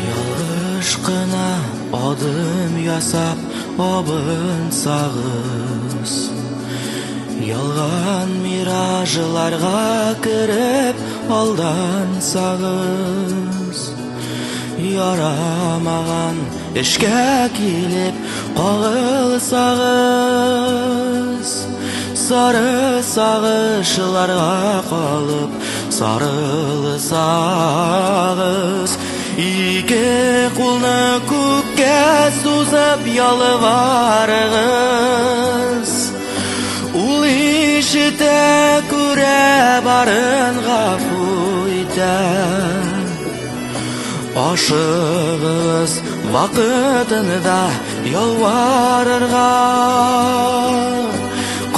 Ялгыш кына адым ясап абынсагыз, ялган миражларга кереп алдансагыз, ярамаган эшкә килеп кагылсагыз, сары сагышларга калып сарылсагыз, ике кулны күккә сузып ялварыгыз. Ул ишетә, күрә, барын гафу итә. Ашыгыз вакытында ялварырга.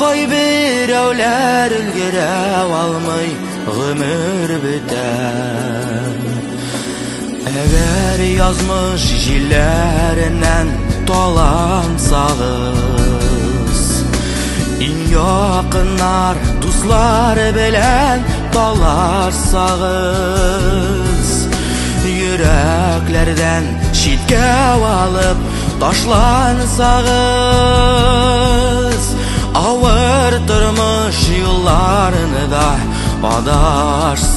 Кайберәүләр өлгерә алмый, гомер бетә. Әгәр язмыш җилләреннән талансагыз, иң якыннар, дуслар белән талашсагыз, йөрәкләрдән читкә алып ташлансагыз, авыр тормыш юлларында адашсагыз,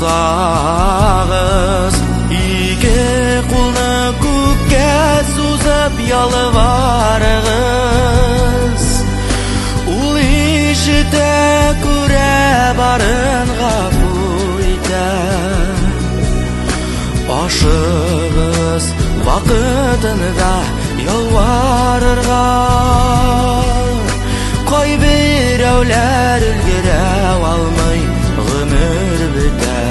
ике кулны күккә сузып ялварыгыз. Ул ишетә, күрә, барын гафу итә. Ашыгыз вакытында ялварырга. Кайберәүләр өлгерә алмый, гомер бетә.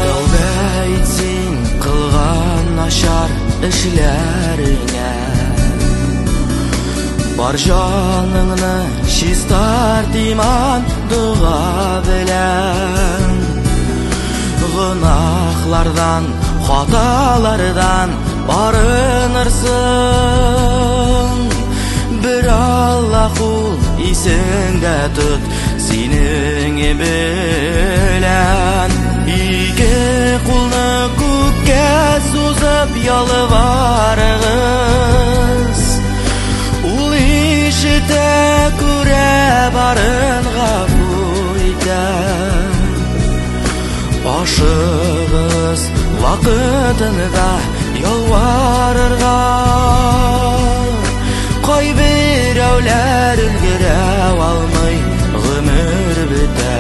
Тәүбә ит син кылган начар эшләреңә. Бар җаныңны чистарт иман дога белән. Гөнаһлардан, хаталардан арынырсың. Бер Аллаһ ул исеңдә тот, синең белән. Ике кулны күккә сузып ялварыгыз. Ул ишетә, күрә, барын гафу итә. Ашыгыз вакытында ялварырга. Кайберәүләр өлгерә алмый, гомер бетә.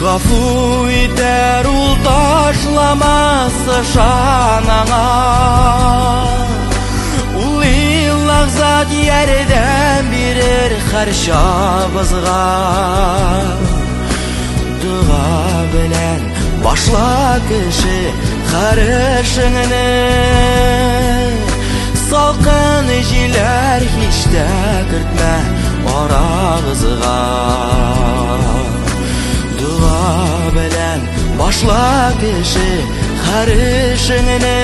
Гафу итәр ул, ташламас, ышан аңа. Ул Иллах зат ярдәм бирер һәрчабызга. Дога белән башла кеше һәр эшеңне. Салкын җилләр һич тә кертмә арагызга. Дога белән башла кеше һәр эшеңне.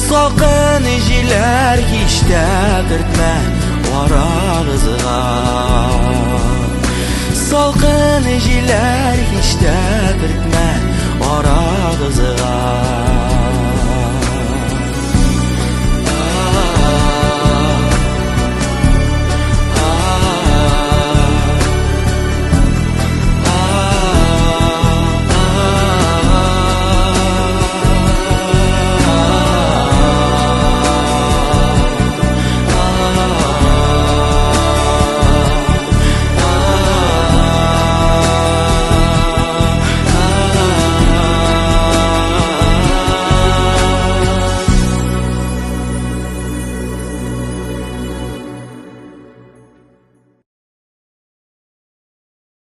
Салкын җилләр һич тә кертмә арагызга. Салкын җилләр һич тә